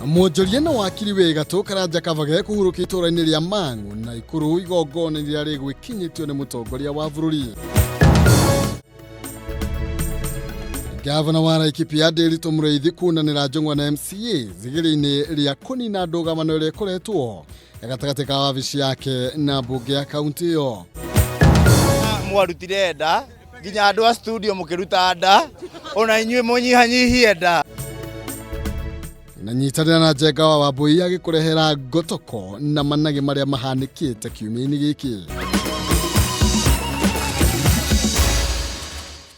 Mwonjoria na wakiri wĩ gatũ Karanja Kavage kũhurũka itũũra-inĩ rĩa Mang'u na Ikuru igongona rĩrĩa rĩgwĩkinyĩtio nĩ mũtongoria wa bũrũri. Gavana wa Laikipia Ndiritu Mũrĩithi kunanĩra njũng'wa na MCA zigĩrĩ-inĩ rĩa kũnina ndũgamano ĩrĩa ĩkoretwo gatagatĩ ka wabici yake na mbunge ya kaunti ĩyo. Mwarutire nda nginya andũ a studio mũkĩruta nda ona inyuĩ mũnyihanyihie nda. Na nyitanĩra na Njenga wa Wambũi agĩkũrehera ngotoko na managĩ marĩa mahanĩkĩte kiumia-inĩ gĩkĩ.